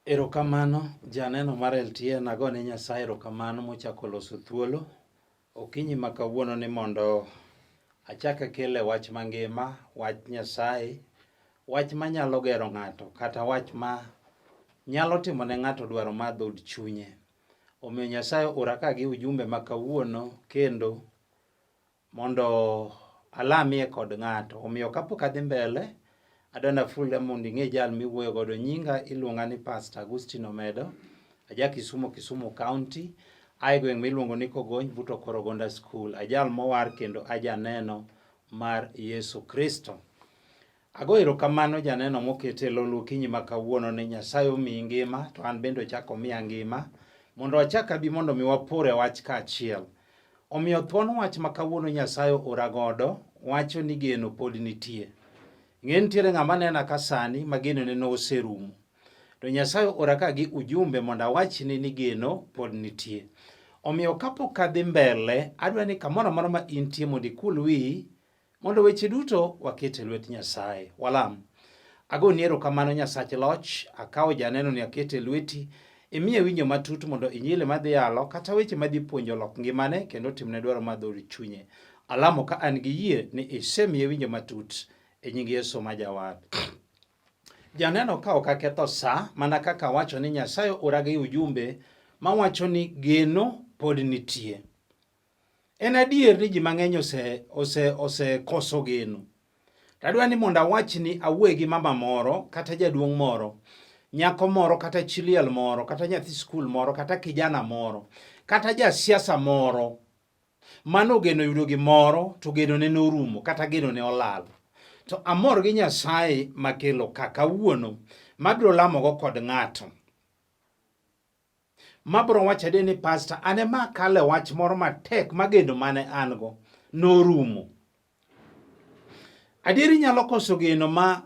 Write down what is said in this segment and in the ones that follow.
Erokamano janeno mar LTN agone Nyasaye erokamano mochako loso thuolo okinyi ma kawuono ni mondo achak akele wach mangima, wach Nyasaye, wach manyalo gero ng'ato kata wach ma nyalo timo ne ng'ato dwaro mar dhood chunye. Omiyo Nyasaye ora ka gi ujumbe ma kawuono kendo mondo alamie kod ng'ato. Omiyo kapok adhi mbele, adwa ni afulre mondo ing'e jal miwuoyo godo. Nyinga iluonga ni Pastor Agustino Omedo, aja Kisumo, Kisumu County, ae gweng' miluongo ni Kogony but Okorogonda School. Ajal mowar kendo ajaneno mar Yesu Kristo. Ago erokamano janeno mokete e lolo okinyi ma kawuono ni Nyasaye omiyi ngima to an bende ochako omiya ngima mondo achak abi mondo mi wapore wach kaachiel. Omiyo thuon wach ma kawuono Nyasaye oora godo wacho ni geno pod nitie. Ing'e nitiere ng'ama nena ka sani ma genone noserumo. To Nyasaye oora ka gi ujumbe mondo awachni ni geno pod nitie. Omiyo kapok adhi mbele, adwa ni kamoro amora ma intie mondo ikul wiyi Mondo weche duto waket e lwet Nyasaye. Walam. Agoni erokamano Nyasach loch, akawo janeno ni akete e lweti, imiye winjo matut mondo injili madhi yalo kata weche madhi puonjo olok ngimane kendo otimne dwaro mar dhood chunye. Alamo ka an gi yie ni isemiye winjo matut e nying Yesu ma Jawar. Janeno ka ok aketho sa mana kaka awacho ni Nyasaye ora gi ujumbe mawacho ni geno pod nitie. En adier ni ji mang'eny ose ose osekoso geno. To adwa ni mondo awachni awuoye gi mama moro kata jaduong' moro, nyako moro kata chi liel moro kata nyathi skul moro kata kijana moro kata jasiasa moro mane ogeno yudo gimoro to genone norumo kata genone olal. To amor gi Nyasaye makelo ka kawuono mabiro lamogo kod ng'ato. Mabro wacho adier ni pastor an ema akalo e wach moro matek ma geno mane an go norumo. Adier inyalo koso geno ma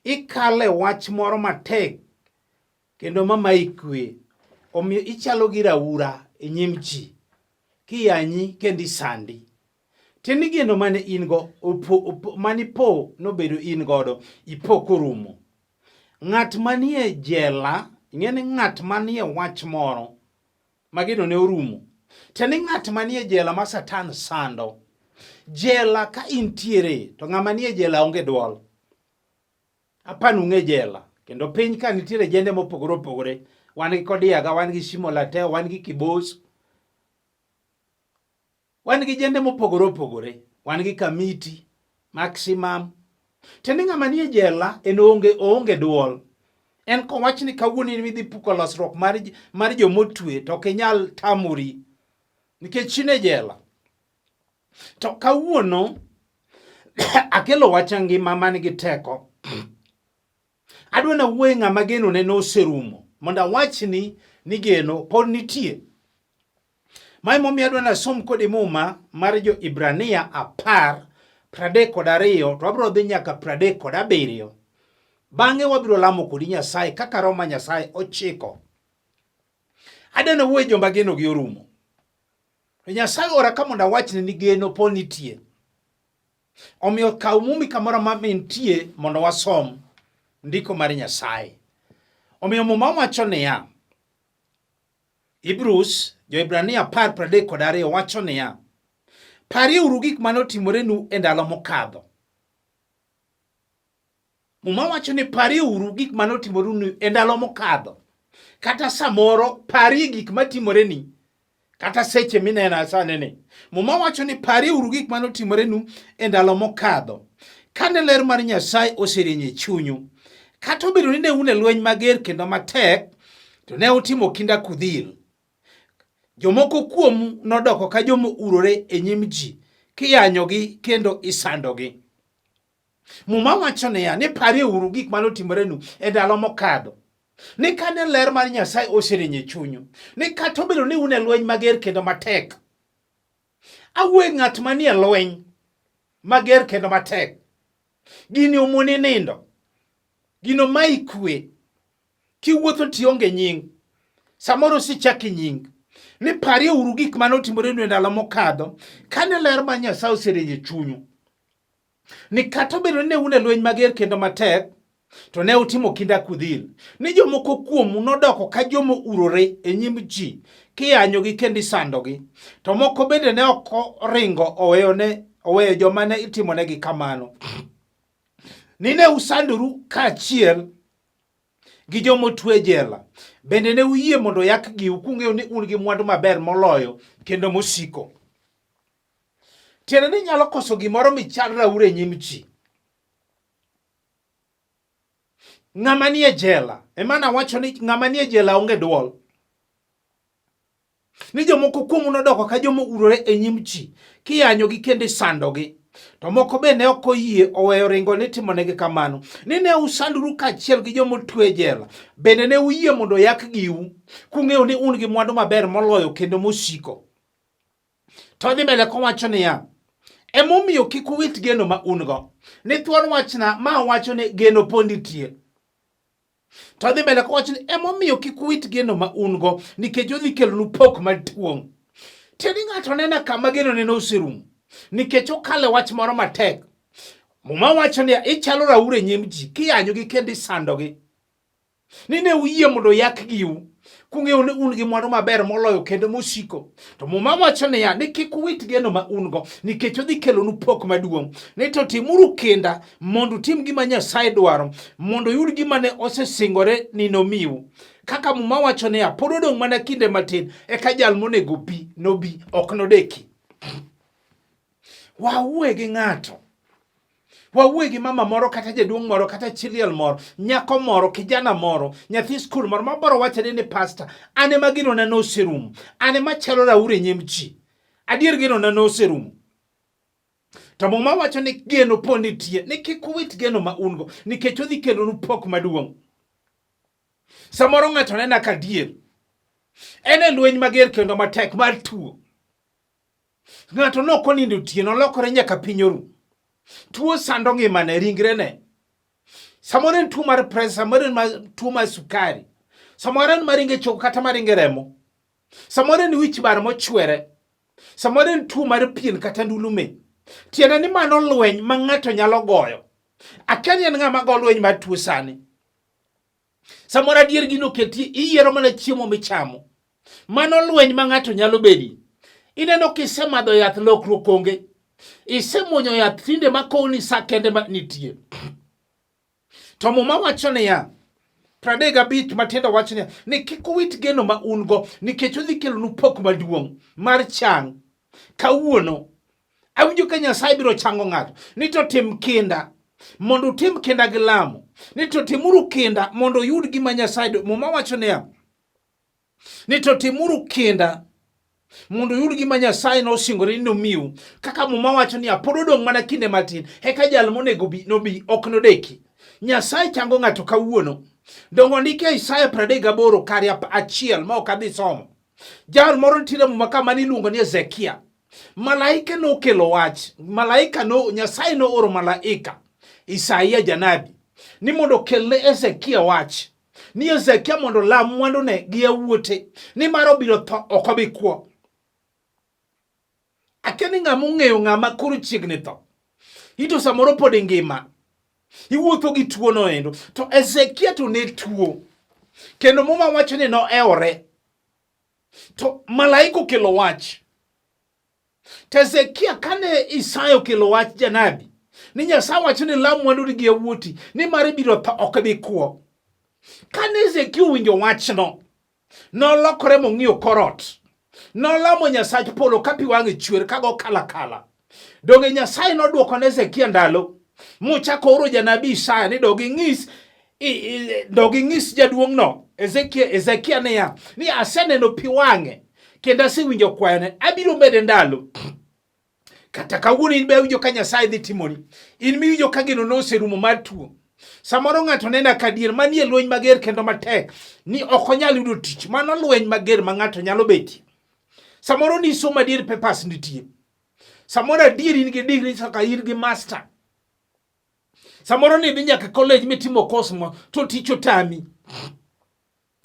ikalo e wach moro matek kendo ma mayi kwe. Omiyo ichalo gi raura e nyim ji kiyanyi kendo isandi. Tiende ni geno mane in go opo, opo, mane ipo nobedo in godo ipo korumo. Ng'at manie jela, ing'e ni ng'at manie wach moro ma geno ne orumo. Tiende ni ng'at manie jela ma Satan sando. Jela ka intiere to ng'ama nie jela onge dwol. Apani ung'e jela kendo piny ka nitiere jende mopogore opogore. Wan gi Kodiaga, wan gi Shimo la Tewa, wan gi Kibos. Wan gi jende mopogore opogore. Wan gi Kamiti, Maximum. Tiende ng'ama nie jela en oonge oonge duol. En kowach ni kawuono in midhi puko losruok mar mar jomotwe to ok inyal tamori nikech in e jela. To kawuono akelo wach ngima man gi teko. Adwa na wuoye ng'ama geno ne noserumo mondo awachni ni geno pod nitie. Mae momiyo adwa nasom kodi muma mar jo-Ibrania apar 32 to wabiro dhi nyaka 37. Bang'e wabiro lamo kodi Nyasaye kaka Roho ma Nyasaye ochiko. Adwa nawuoye joma genogi orumo. To Nyasaye ora ka mondo awachni ni geno pod nitie. Omiyo kaw mumi kamoro ma intie mondo wasom ndiko mar Nyasaye. Omiyo muma wacho niya, Hebrews, Jo-Hibrania 10:32 wacho niya, Parieuru gik mane otimorenu e ndalo mokadho. Muma wacho ni parieuru gik mane otimorenu e ndalo mokadho. Kata samoro parie gik matimoreni kata seche minena sani ni. Muma wacho ni parieuru gik mane otimorenu e ndalo mokadho. Kane ler mar Nyasaye oserieny e chunyu, kata obedo ni ne un e lweny mager kendo matek, to ne utimo kinda kudhil. Jomoko kuomu nodoko ka joma urore e nyim ji, kiyanyogi kendo isandogi. Muma wacho niya, ni parieuru gik mane otimorenu e ndalo mokadho. Ni kane ler mar Nyasaye oserieny e chunyu, ni kata obedo ni un e lweny mager kendo matek. Awuoye ng'at manie lweny mager kendo matek. Gini omoni nindo. Gino mayi kwe. Kiwuotho tionge nying. Samoro osechaki nying. Ni parieuru gik mane otimorenu e ndalo mokadho, kane ler mar Nyasaye oserieny e chunyu. Ni kata obedo ni ne un e lweny mager kendo matek, To ne utimo kinda kudhil, ni jomoko kuomu nodoko ka joma urore e nyim ji, kiyanyogi kendo isandogi. To moko bende ne ok oringo oweyo joma ne itimonegi kamano. Ni ne usandoru kaachiel gi joma otwe e jela. Bende ne uyie mondo oyak giu kung'eyo ni un gi mwandu maber moloyo kendo mosiko. Tiende ni inyalo koso gimoro michal raur e nyim ji. Ng'ama nie jela, ema nawacho ni ng'ama nie jela onge dwol. Ni jomoko kuomu nodoko ka joma urore e nyim ji, kiyanyogi kendo isandogi. To moko be ne ok oyie oweyo ringo ni timonegi kamano. Ni ne usandoru kaachiel gi joma otwe e jela. Bende ne uyie mondo oyak giu, kung'eyo ni un gi mwandu maber moloyo kendo mosiko. To odhi mbele kowacho niya, emomiyo kik uwit geno ma un-go. Ni thuon wachna ma wacho ni geno pod nitie. To odhi mbele kowacho ni emomiyo kik uwit geno ma un-go nikech odhi kelonu pok maduong'. Tiende ng'ato nena kama geno neno oserumo nikech okalo e wach moro matek. Muma wacho niya, ichalo raur e nyim ji kiyanyogi kendo isandogi. Ni ne uyie mondo oyak giu, kung'eyo ni un gi mwandu maber moloyo kendo mosiko. To Muma wacho niya, ni kik uwit geno ma un-go, nikech odhi kelonu pok maduong'. Ni to timuru kinda mondo utim gima Nyasaye dwaro, mondo uyud gima ne osesingore ni nomiu. Kaka Muma wacho niya, pod odong' mana kinde matin, eka jal monego bi nobi, ok nodeki. Wawuoye gi ng'ato wawuoye gi mama moro kata jaduong' moro kata chi liel moro, nyako moro, kijana moro, nyathi skul moro maboro wachone ni pasta, an ema ginona noserumo, an ema chalo raur e nyim ji. Adier genona noserumo. To Muma wacho ni geno pod nitie, ni kik uwit geno ma un-go, nikech odhi kelonu pok maduong'. Samoro ng'ato nena ka adier. En e lweny mager kendo matek mar tuo. Ng'ato ne ok onindo otieno, olokore nyaka piny oru. Tuo sando ngimane, ringrene. Samoro en tuo mar pressure, samoro en tuo mar sukari, samoro en maringe chogo kata maringe remo, samoro en wich bar mochwere, samoro en tuo mar pien kata ndulume. Tiende ni mano lweny ma ng'ato nyalo goyo. Akia ni en ng'ama go lweny mar tuo sani. Samoro adier gino oketi iyiero mana chiemo michamo. Mano lweny ma ng'ato nyalo bedie. Ineno kisemadho yath lokruok onge. Isemuonyo yath tinde makowni sa kende ma nitie. To Muma wacho niya, 35 matindo wacho niya, ni kik uwit geno ma un go nikech odhi kelonu pok maduong' mar chang. Kawuono awinjo ka Nyasaye biro chango ng'ato ni to tim kinda mondo utim kinda gi lamo ni to timuru kinda mondo uyud gima Nyasaye Muma wacho niya ni to timuru kinda mondo uyud gima Nyasaye nosingore ni nomiu. Kaka Muma wacho niya, pod odong' mana kinde matin, eka jal monego bi nobi, ok nodeki. Nyasaye chango ng'ato kawuono. Dongo ondiki e Isaya 38 kare achiel ma ok adhi somo. Jal moro nitiere Muma ka mane iluongo ni Hezekia. Malaika nokelo wach, malaika no, Nyasaye nooro malaika Isaia janabi ni mondo okelne Hezekia wach ni Hezekia mondo olam mwandune gi yawuote nimar obiro tho ok obi kwo. Akia ni ng'ama ong'eyo ng'ama koro chiegni tho. Ito samoro pod ingima. Iwuotho gi tuo no endo. To Hezekia to ne tuo. Kendo Muma wacho ni noewore. To malaika okelo wach. To Hezekia kane Isaya okelo wach janabi ni Nyasaye wacho ni lam mwandu gi yawuoti nimar ibiro tho ok ibi kwo. Kane Hezekia owinjo wachno, nolokore mong'iyo korot. Nolamo Nyasach polo ka pi wang'e chwer kago kalakala. Donge Nyasaye nodwoko ne Hezekia ndalo mochako oro janabi Isaya ni dog ing'is dog ing'is jaduong'no Hezekia niya ni aseneno pi wang'e kendo asewinjo kwayone abiro mede ndalo. Kata kawuono in be awinjo ka Nyasaye dhi timoni. In miwinjo ka geno noserumo mar tuo. Samoro ng'ato nena ka dier manie lweny mager kendo matek ni ok onyal yudo tich. Mano lweny mager ma ng'ato nyalo betie. Samoro ni somo adier papers nitie. Samoro adier in gi degree kaka in gi master. Samoro ni idhi nyaka college mitimo course mo to tich otami.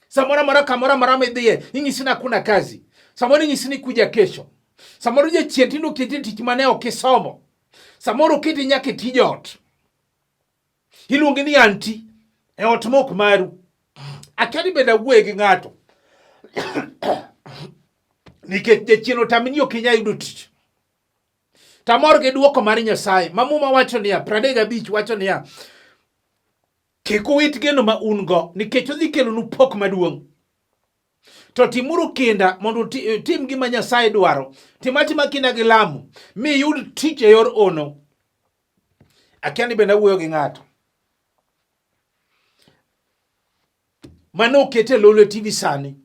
Samoro amora kamoro amora midhiye inyisi ni hakuna kazi. Samoro inyisi ni kuja kesho. Samoro jachien tinde oketi e tich mane ok isomo. Samoro oketi nyaka e tij ot. Iluongi ni anti. E ot mok maru. Akia ni bende awuoye gi ng'ato. Nikech jachien otami ni ok inyal yudo tich. Tamor gi dwoko mar Nyasaye ma Muma wacho niya, 35 wacho niya, kik uwit geno ma un go nikech odhi kelonu pok maduong'. To timuru kinda mondo utim gima Nyasaye dwaro. Tim atima kinda gi lamo mi iyud tich e yor ono. Akia ni bende awuoyo gi ng'ato. Mano okete Lolwe TV sani.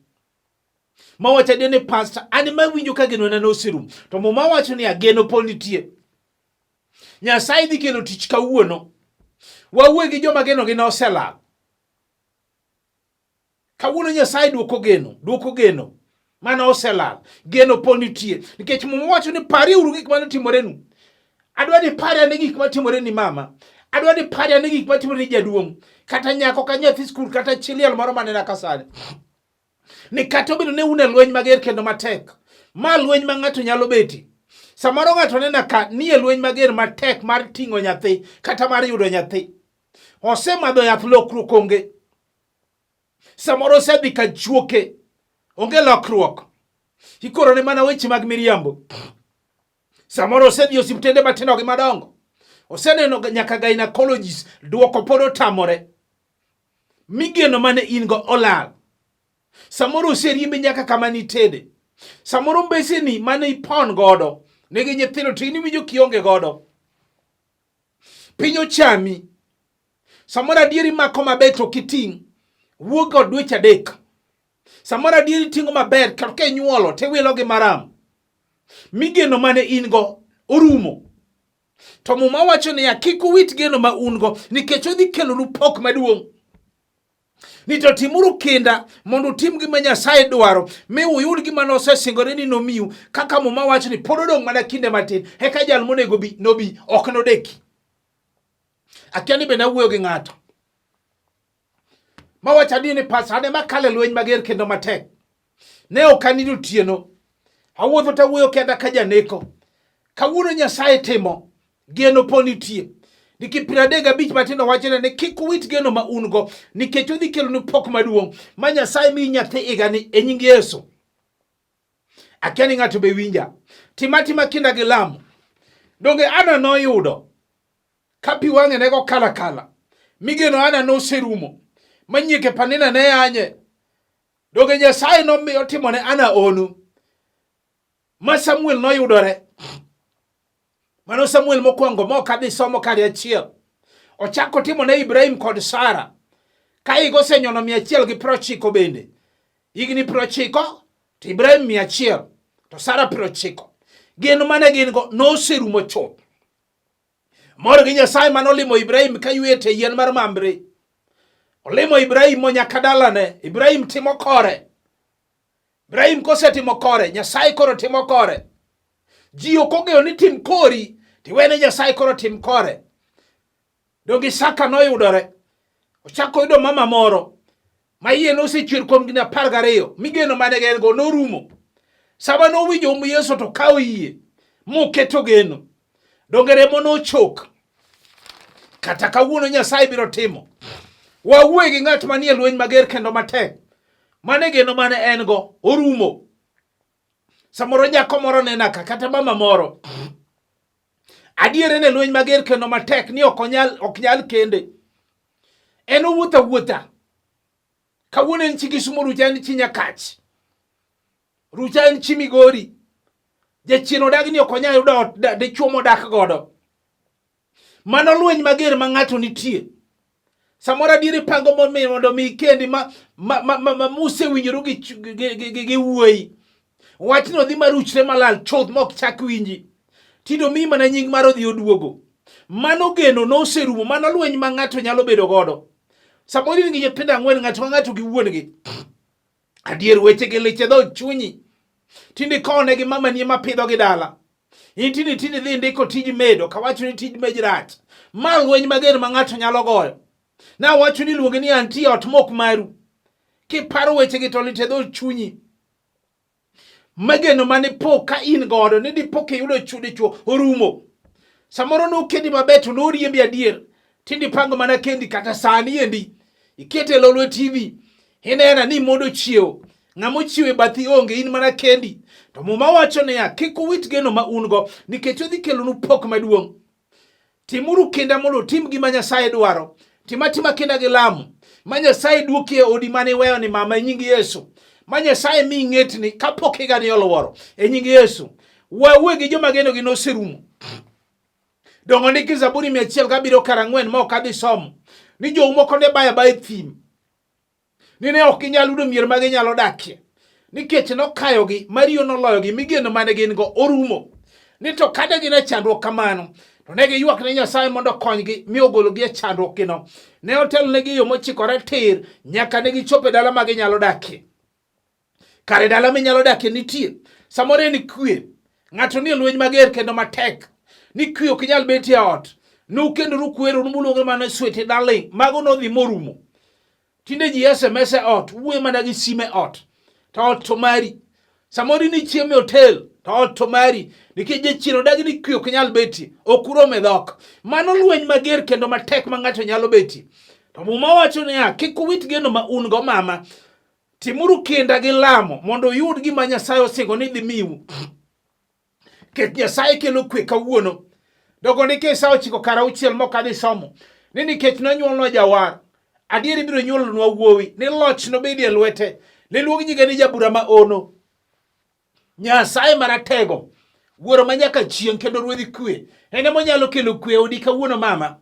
Mawacho adier ni pastor, an ema awinjo ka genona noserumo. To Muma wacho niya, geno pod nitie. Nyasaye dhi kelo tich kawuono. Wawuoyo gi joma genogi noselal. Kawuono Nyasaye duoko geno, duoko geno mane oselal. Geno pod nitie. Nikech Muma wacho ni pariuru gik mane otimorenu. Adwa ni pari ane gik matimore ni mama. Adwa ni pari ane gik matimore ni jaduong'. Kata nyako ka nyathi skul kata chi liel moro manena ka sani. Ni kata obedo ni un e lweny mager kendo matek. Ma lweny ma ng'ato nyalo betie. Samoro ng'ato nena ka ni e lweny mager matek mar ting'o nyathi kata mar yudo nyathi. Osemadho yath lokruok onge. Samoro osedhi ka chuoke, onge lokruok. Ikorone mana weche mag miriambo. Samoro osedhi osiptende matindo gi madongo. Oseneno nyaka gynecologist, duoko pod otamore. Migeno mane in go olal. Samoro oseriembi nyaka kama nitede. Samoro mbeseni mane ipon godo nigi nyithindo to in iwinjo kionge godo. Piny ochami. Samoro adieri mako maber to ok iting'. Wuog go dweche adek. Samoro adieri ting'o maber to ka inyuolo to iwilo gi maram. Migeno mane in go orumo. To Muma wacho niya, kik uwit geno ma un go nikech odhi kelonu pok maduong'. Ni to timuru kinda mondo utim gima Nyasaye dwaro mi uyud gima nosesingore ni nomiu, kaka Muma wacho ni pod odong' mana kinde matin eka jal monego bi nobi, ok nodeki. Akia ni bende awuoyo gi ng'ato. Mawacho adier ni pasa ane makalo e lweny mager kendo matek. Ne ok anindo otieno. Awuotho to awuoyo kenda ka janeko. Kawuono Nyasaye timo, geno po nitie. Nikech 35 matindo wachone ni kik uwit geno ma un go, nikech odhi kelonu pok maduong' ma Nyasaye miyi nyathi higani e nying Yesu. Akia ni ng'ato be winja. Tim atima kinda gi lamo. Donge Ana noyudo ka pi wang'e ne go kala kala. Migeno Ana noserumo. Ma nyieke Panina ne yanye. Donge Nyasaye nomiyo otimone Ana onu. Ma Samuel noyudore. Mano Samuel mokwongo ma ok adhi somo kare achiel. Ochako timo ne Ibrahim kod Sara. Ka higa osenyono 190 bende. Higni 90 to Ibrahim 100 to Sara 90. Geno mane gin go noserumo chuth. Mor gi Nyasaye mane olimo Ibrahim ka yweyo e yien mar Mamre. Olimo Ibrahim monyaka dalane. Ibrahim timo kore. Ibrahim kosetimo kore, Nyasaye koro timo kore. Ji ok ong'eyo ni tim kori, tiwene Nyasaye koro tim kore. Donge Isaka noyudore? Ochako yudo mama moro ma iye nosechwer kuom higni 12, migeno mane en go norumo. Sama nowinjo um Yesu to kawo yie moketo geno. Donge remo nochok? Kata kawuono Nyasaye biro timo. Wawuoye gi ng'at manie lweny mager kendo matek. Mane geno mane en go orumo. Samoro nyako moro nena ka kata mama moro. Adier en e lweny mager kendo matek ni ok onyal ok nyal kende. En owuotho awuotha. Kawuono en chi Kisumo, rucha en chi Nyakach. Rucha en chi Migori. Jachien odagi ni ok onyal yudo dichwo modak godo. Mano lweny mager ma ng'ato nitie. Samoro adier ipango mondo mi ikendi ma musewinjoru gi wuoyi. Wachno dhi maruchre malal chuth mok chak winji. Tinde omiyi mana nying mar odhi oduogo. Mano geno noserumo, mano lweny ma ng'ato nyalo bedo godo. Samoro in gi nyithindo ang'wen, ng'ato ka ng'ato gi wuon-gi. Adier weche gi lich e dhood chunyi. Tinde ikone gi mamani ema pidho gi dala. In tinde tinde dhi ndiko tij medo, kawacho ni tij mej rach. Ma lweny mager ma ng'ato nyalo goyo. Nawacho ni luonge ni anti ot mok maru. Kiparo weche gi to lit e dhood chunyi. Mageno mane po ka in godo ni dipo kiyudo dichwo orumo. Samoro nokendi maber to noriembi adier. Tinde ipango mana kendi kata sani endi. Ikete Lolwe TV, inena ni mondo chiewo. Ng'ama ochiewo e bathi onge, in mana kendi. To Muma wacho niya, kik uwit geno ma un-go, nikech odhi kelonu pok maduong'. Timuru kinda mondo utim gima Nyasaye dwaro. Tim atima kinda gi lamo ma Nyasaye duoki e odi mane iweyo ni mama e nying Yesu. Ma Nyasaye mi ng'etni kapok higani oluoro e nying Yesu. Wawuo gi joma genogi noserumo. Dongo ndiki Zaburi 174 ma ok adhi somo. Ni jou moko ne bayo abaya e thim. Ni ne ok ginyal yudo mier ma ginyalo dakie. Nikech nokayogi, mariyo noloyogi, mi geno mane gin go orumo. Ni to kane gin e chandruok kamano, to ne giywak ne Nyasaye mondo okonygi, mi ogologi e chandruokgino. Ne otelonegi e yo mochikore tir, nyaka ne gichopo e dala ma ginyalo dakie. Kare dala minyalo dakie nitie. Samoro en kwe. Ng'ato nie lweny mager kendo matek. Ni kwe ok nyal betie e ot. Nukendoru kweru muluonge mana sweet darling. Mago nodhi morumo. Tinde ji SMS e ot, wuoyo mana gi sime ot. To ot to mari. Samoro in ichiemo e hotel, to ot to mari. Nikech jachien odagi ni kwe ok nyal betie. Ok urom e dhok. Mano lweny mager kendo matek ma ng'ato nyalo betie. To Muma wacho niya, kik uwit geno ma un go mama. Timuru kinda gi lamo mondo uyud gima Nyasaye osingo ni dhi miu. Ket Nyasaye kelo kwe kawuono. Dogo ndike sa 9:06 mok adhi somo. Ni nikech nonyuolnwa jawar. Adier ibiro nyuolnwa wuowi. Ni loch nobedi e lwete. Ni luong nyinge ni jabura ma ono. Nyasaye maratego. Wuoro ma nyaka chieng' kendo ruodhi kwe. En ema onyalo kelo kwe e odi kawuono mama.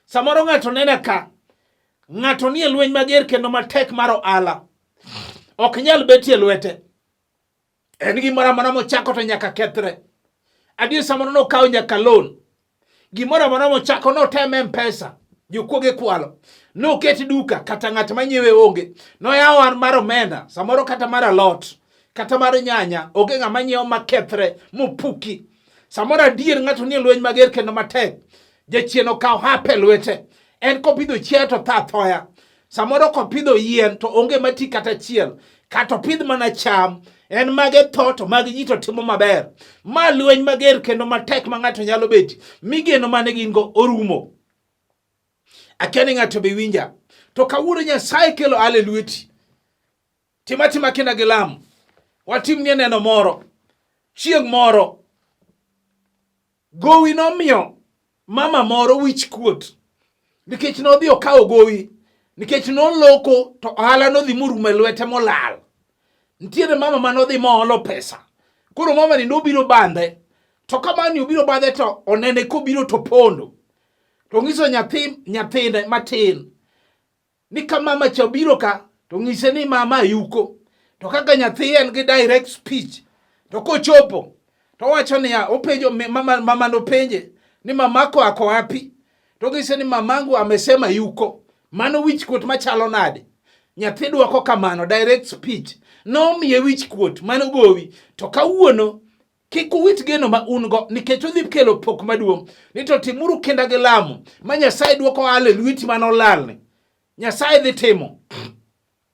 Samoro ng'ato nena ka. Ng'ato nie lweny mager kendo matek mar ohala. Ok nyal betie lwete. En gimoro amora mochako to nyaka kethre. Adier samoro nokawo nyaka loan. Gimoro amora mochako notem M-Pesa, jokuoge kwalo. Noket duka kata ng'at manyiewe onge. Noyawo an mar omenda, samoro kata mar alot, kata mar nyanya, onge ng'ama nyiewo makethre, mopuki. Samoro adier ng'ato nie lweny mager kendo matek. Jachien okawo hape lwete. En kopidho chiayo to tho athoya. Samoro kopidho yien to onge mati kata achiel, kata opidh mana cham, en mage tho to mag ji to timo maber. Ma lweny mager kendo matek ma ng'ato nyalo beti, mi geno mane gin go orumo. Akia ni ng'ato be winja. To kawuono Nyasaye kelo ale lweti. Tim atima kinda gi lamo. Watimnie neno moro. Chieng' moro Gowi nomiyo mama moro wich kuot nikech nodhi okawo gowi nikech noloko to ohala nodhi morumo e lwete molal. Nitiere mama ma nodhi moholo pesa. Koro mama ni nobiro bandhe to ka mani obiro bandhe to onene kobiro to pondo. To onyiso nyathi nyathine matin ni ka mama cha obiro ka to ng'ise ni mama yuko to kaka nyathi en gi direct speech to kochopo to owacho niya openjo mama, mama nopenje ni mamako ako wapi to ng'ise ni mamangu amesema yuko mano wich kuot machalo nade nyathi dwoko kamano direct speech nomiye wich kuot mano gowi to kawuono Kik uwit geno ma un-go nikech odhi kelo pok maduong'. Ni to timuru kinda gi lamo ma Nyasaye dwoko ale lweti mane olalni. Nyasaye dhi timo.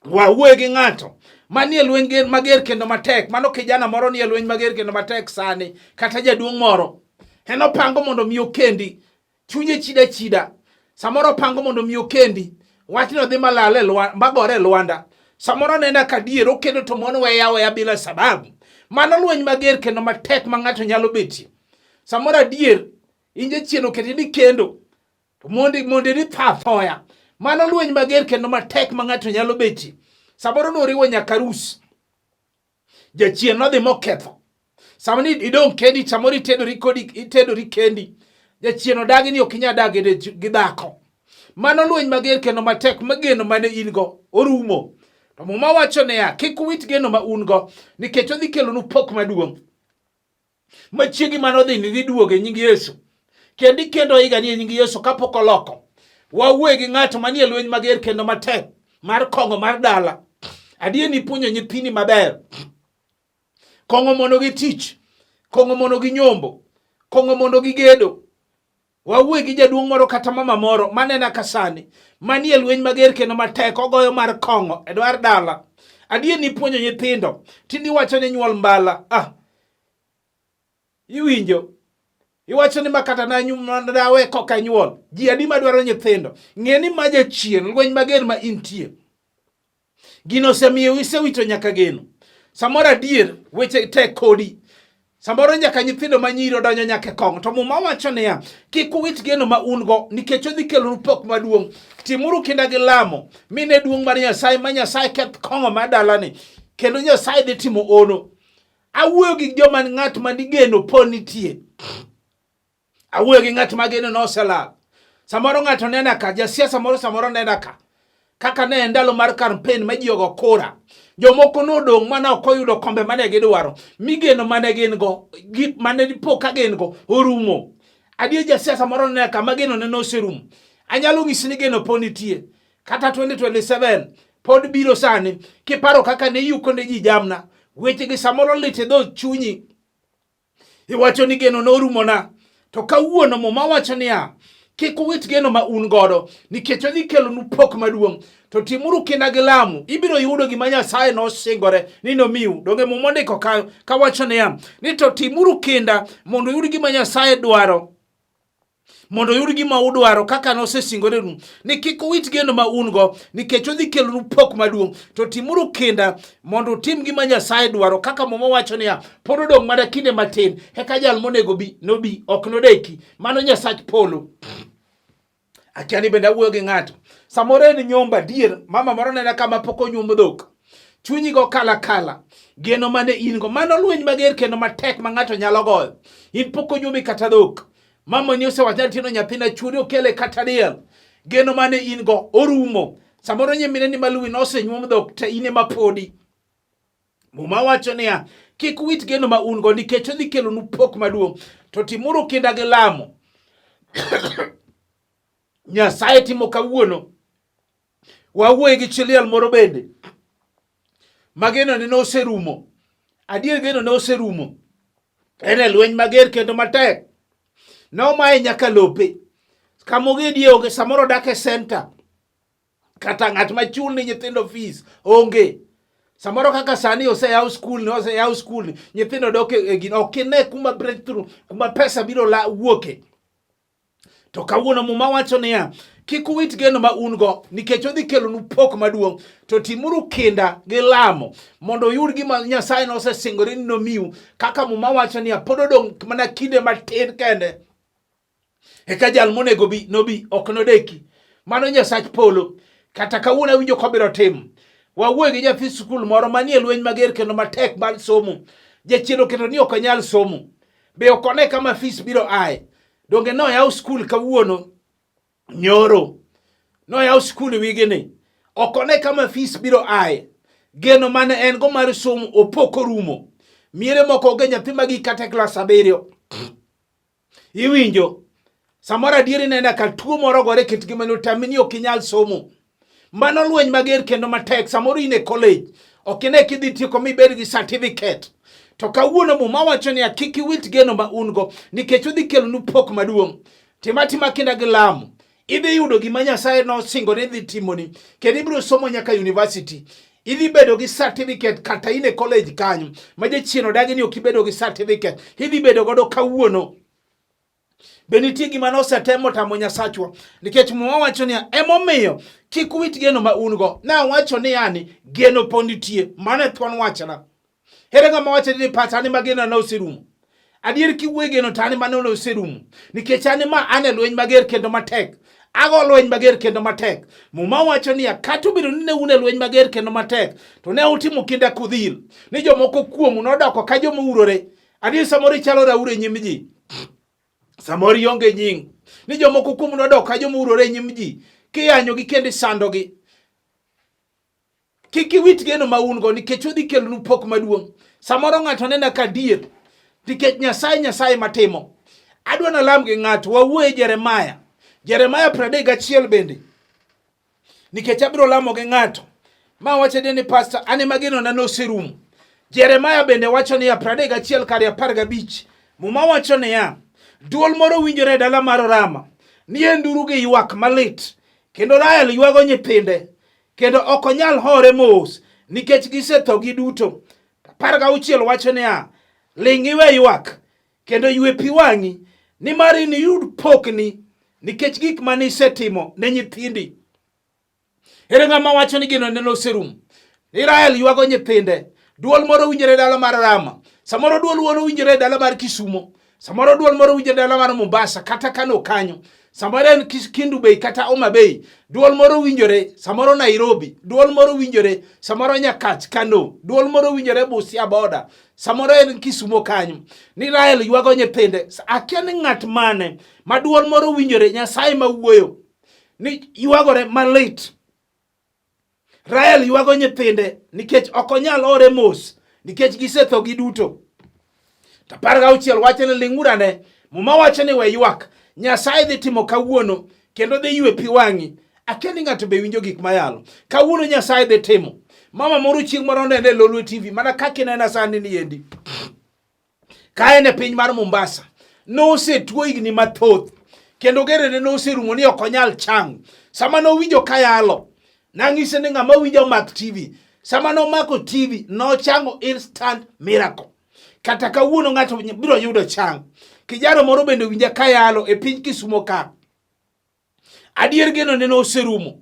Wawuoye gi ng'ato manie lweny mager kendo matek. Mano kijana moro nie lweny mager kendo matek sani, kata jaduong' moro. En opango mondo mi okendi. Chunye chida chida. Samoro opango mondo mi okendi. Wachno dhi malal e lwa, magore e lwanda. Samoro nena ka dier okendo to mon weya weya bila sababu. Mano lweny mager kendo matek ma ng'ato nyalo betie. Samoro adier in jachien oketi ni kendo to mondi mondi ni tha thoya. Mano lweny mager kendo matek ma ng'ato nyalo betie. Samoro noriwo nyaka arus. Jachien nodhi moketho. Sama ni idong' kendi, samoro itedori kodi, itedori kendi. Jachien odagi ni ok inyal dak gi dhako. Mano lweny mager kendo matek mageno mane in go orumo. To Muma wacho niya, kik uwit geno ma un go nikech odhi kelonu pok maduong'. Machiegi mane odhi ni dhi duogo e nying Yesu. Kendo ikendo higani e nying Yesu kapok oloko. Wawuoye gi ng'ato manie lweny mager kendo matek mar kong'o mar dala. Adier ni puonjo nyithindi maber. Kong'o mono gi tich, kong'o mono gi nyombo, kong'o mono gi gedo. Wawuoye gi jaduong' moro kata mama moro manena ka sani manie lweny mager kendo matek ogoyo mar kong'o e dwar dala. Adier ni puonjo nyithindo tinde iwacho ni nyuol mbala. Ah, iwinjo? Iwacho ni makata nawe koka nyuol. Ji adi madwaro nyithindo? Ng'e ni ma jachien, lweny mager ma intie. Gino osemiyo isewito nyaka geno. Samoro adier weche tek kodi. Samoro nyaka nyithindo ma nyiri odonjo nyaka e kong'o. To Muma wacho niya, kik uwit geno ma un go nikech odhi kelonu pok maduong'. Timuru kinda gi lamo, mine duong' mar Nyasaye ma Nyasaye keth kong'o ma dalani. Kendo Nyasaye dhi timo ono. Awuoyo gi joma ng'at ma nigeno po nitie. Awuoyo gi ng'at ma geno noselal. Samoro ng'ato nena ka, jasiasa moro samoro nena ka. Kaka ne en ndalo mar campaign ma ji ogo kura. Jomoko nodong' mana ok oyudo kombe mane gidwaro. Migeno mane gin go, gik mane dipo ka gin go orumo. Adier jasiasa moro nena ka ma geno ne noserumo. Anyalo nyisi ni geno po nitie. Kata 2027 pod biro sani kiparo kaka ne iyuko ne ji jamna. Weche gi samoro lit e dho chunyi. Iwacho ni geno norumona. To kawuono Muma wacho niya, kik uwit geno ma un godo nikech odhi kelonu pok maduong'. To timuru kinda gi lamo, ibiro yudo gima Nyasaye nosingore ni nomiu. Donge Muma ondiko ka kawacho niya, ni to timuru kinda mondo uyud gima Nyasaye dwaro mondo uyud gima udwaro kaka nosesingorenu ni kik uwit geno ma un-go nikech odhi kelonu pok maduong' to timuru kinda mondo utim gima Nyasaye dwaro kaka Muma wacho niya pod odong' mana kinde matin eka jal monego bi nobi ok nodeki mano Nyasach polo akia ni bende awuoyo gi ng'ato samoro en nyomba adier mama moro nena kama pok onyuom dhok chunyi go kala kala geno mane in go mano lweny mager kendo matek ma ng'ato nyalo goyo in pok onyuomi kata dhok mama ni osewacho ni tino nyathina chuori okele kata diel geno mane in go orumo samoro nyimine ni maluwi nosenyuom dhok te in ema podi Muma wacho niya, kik uwit geno ma un go nikech odhi kelonu pok maduong', to timuru kinda gi lamo. Nyasaye timo kawuono. Wawuoye gi chi liel moro bende ma genone noserumo. Adier geno ne oserumo. En e lweny mager kendo matek. Nomaye nyaka lope. Kama ogedie onge, samoro odak e center. Kata ng'at ma chul ni nyithindo fees onge. Samoro kaka sani oseyaw skul ni oseyaw skul ni nyithindo dok e gino ok ine kuma breakthrough kuma pesa biro la wuoke. To kawuono Muma wacho niya, kik uwit geno ma un go nikech odhi kelonu pok maduong', to timuru kinda gi lamo mondo uyud gima Nyasaye nosesingore ni nomiu, kaka Muma wacho niya, pod odong' mana kinde matin kende eka jal monego bi nobi, ok nodeki. Mano Nyasach polo. Kata kawuono awinjo kobiro timo. Wawuoyo gi nyathi skul moro manie lweny mager kendo matek mar somo. Jachien oketo ni ok onyal somo. Be ok one kama fees biro aye. Donge noyaw skul kawuono nyoro. Noyaw skul wigini. Ok one kama fees biro aye. Geno mane en go mar somo opo korumo. Miere moko onge nyathi magi kata e klas 7. Iwinjo? Samoro adier ineno ka tuo moro ogore kit ngimani otami ni ok inyal somo. Mano lweny mager kendo matek. Samoro in e college, ok ine kidhi tieko mibed gi certificate. To kawuono Muma wacho niya, kik iwit geno ma un go nikech odhi kelonu pok maduong'. Tim atima kinda gi lamo. Idhi yudo gima Nyasaye nosingo ni dhi timoni kendo ibiro somo nyaka university. Idhi bedo gi certificate kata in e college kanyo ma jachien odagi ni ok ibedo gi certificate. Idhi bedo godo kawuono. Be nitie gima nosetemo tamo Nyasachwa? Nikech Muma wacho niya, emomiyo kik uwit geno ma un go. Nawacho niya ni geno pod nitie. Mano e thuon wachna. Ere ng'ama wacho ni pacha ni mageno na oserumo? Adier kiwuoyo geno to an mano oserumo. Nikech an ma an e lweny mager kendo matek. Ago lweny mager kendo matek. Muma wacho niya, kata obedo ni ne un e lweny mager kendo matek, to ne utimo kinda kudhil. Ni jomoko kuomu nodoko ka joma urore. Adier samoro ichalo raur e nyim ji. Samoro ionge nying. Ni jomoko kuomu nodok ka joma urore e nyim ji. Kiyanyogi kendo isandogi. Kik iwit geno ma un go nikech odhi kelonu pok maduong'. Samoro ng'ato nena ka dier nikech Nyasaye Nyasaye matimo. Adwa nalam gi ng'ato wawuoye Jeremaya. Jeremaya 31 bende. Nikech abiro lamo gi ng'ato. Ma wacho ni pastor an ema genona noserumo. Jeremaya bende wacho niya 31 kar 15. Muma wacho niya, duol moro winjore e dala mar Rama, ni en nduru gi ywak malit, kendo Rael ywago nyithinde, kendo ok onyal hore mos nikech gisetho giduto. 16 wacho niya, ling' iwe ywak kendo ywe pi wang'i. Nimar iniyud pokni nikech gik mane isetimo ne nyithindi. Ere ng'ama wacho ni geno neno oserumo? Israel ywago nyithinde. Duol moro winjore e dala mar Rama. Samoro duol moro winjore e dala mar Kisumo. Samoro duol moro winjore e dala mar Mombasa kata Kano kanyo. Samoro en Kendu Bay kata Homa Bay. Duol moro winjore samoro Nairobi. Duol moro winjore samoro Nyakach Kano. Duol moro winjore Busia boda. Samoro en Kisumo kanyo. Ni Rael ywago nyithinde. Akia ni ng'at mane ma duol moro winjore Nyasaye ma wuoyo. Ni ywagore malit. Rael ywago nyithinde nikech ok onyal ore mos nikech gisetho giduto. To 16 wacho ni ling'uru ane. Muma wacho ni we ywak. Nyasaye dhi timo kawuono kendo dhi ywe pi wang'i. Akia ni ng'ato be winjo gik mayalo. Kawuono Nyasaye dhi timo. Mama moro chieng' moro nene e Lolwe TV mana kaka inena sani ni endi. Ka en e piny mar Mombasa, nosetuo higni mathoth kendo gerene noserumo ni ok onyal chango. Sama nowinjo kayalo, nang'ise ni ng'ama winjo omak TV. Sama nomako TV, nochango instant miracle. Kata kawuono ng'ato biro yudo chang. Kijana moro bende winja kayalo e piny Kisumo ka. Adier geno ne noserumo.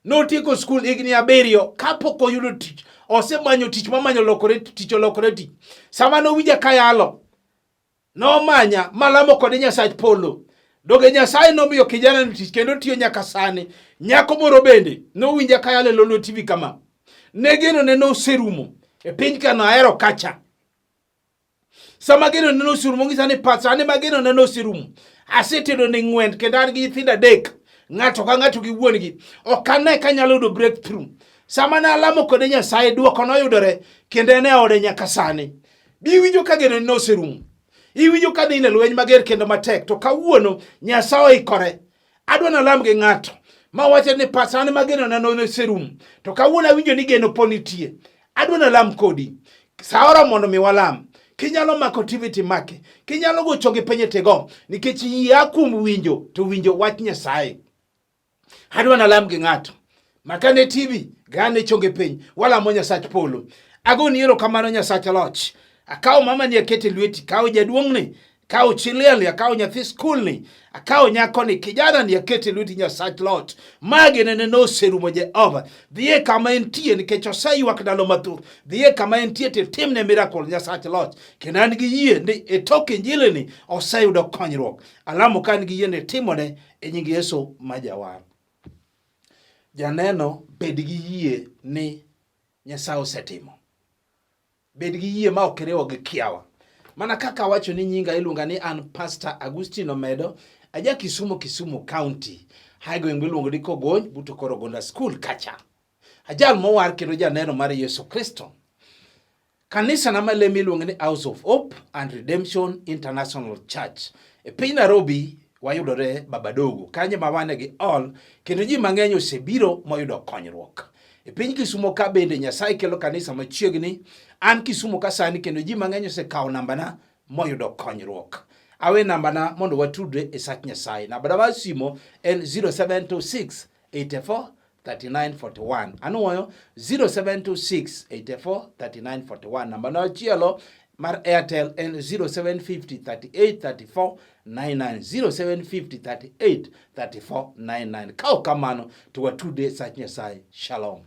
Notieko skul higni 7 kapok oyudo tich. Osemanyo tich mamanyo lokore tich olokore tich. Sama nowinja kayalo, nomanya malamo kode Nyasach polo. Doge Nyasaye nomiyo kijana ni tich kendo tiyo nyaka sani. Nyako moro bende nowinja kayalo e Lolwe TV kama. Ne geno ne noserumo e piny kano ahero kacha. Sama geno ne noserumo ng'isa ni pacha an ema geno ne noserumo. Asetedo ne ng'wen kendo an gi nyithindo 3. Ng'ato ka ng'ato gi wuon-gi. Ok ane ka anyalo yudo breakthrough. Sama ne alamo kode Nyasaye duoko noyudore kendo en e ode nyaka sani. Bi iwinjo ka geno ne oserumo. Iwinjo ka dhi e lweny mager kendo matek to kawuono Nyasaye oikore. Adwa nalam gi ng'ato ma wacho ni pacha an ma geno na noserumo to kawuono awinjo ni geno po nitie. Adwa nalam kodi. Sa oromo mondo mi walam. Kinyalo mako TV timake. Kinyalo gocho gi piny tigo nikech yie a kuom winjo to winjo wach Nyasaye. Adwa nalam gi ng'ato. Makane TV, gane chonge piny, walamo Nyasach polo. Agoni erokamano Nyasach loch. Akawo mama ni akete lweti, kawo jaduong'ni, kawo chiliel, akawo nyathi skul ni, akawo nyako ni, kijana ni akete lweti Nyasach loch. Magi nene noserumo Jehova. Dhiye kama entie nikech oseywak ndalo mathoth. Dhiye kama entie titimne miracle Nyasach loch. Kendo an gi yie ni e tok injili ni oseyudo konyruok. Alamo ka an gi yie ni timone e nying Yesu ma jawar. Janeno, bed gi yie ni Nyasaye osetimo. Bed gi yie ma ok iriwo gi kiawa. Mana kaka awacho ni nyinga iluonga ni an Pastor Agustino Medo, aja Kisumu, Kisumu County. Hae gweng' miluongo ni Kogony, but Okoro Gonda School kacha. Ajal mowar kendo janeno mar Yesu Kristo. Kanisa na malemo iluongo ni House of Hope and Redemption International Church. E piny Nairobi wayudore Babadogo, kanyo ma wane gi all kendo ji mang'eny osebiro moyudo konyruok. E piny Kisumo ka bende Nyasaye kelo kanisa machiegni. An Kisumo ka sani kendo ji mang'eny osekawo nambana moyudo konyruok. Awe nambana mondo watudre e sach Nyasaye. Nambana mar simo en 0726 84 3941. Anuoyo 0726 84 3941. Namba no achielo mar Airtel en 0750 38 34 99. 0750 38 34 99. Ka ok kamano to watude sach Nyasaye. Shalom.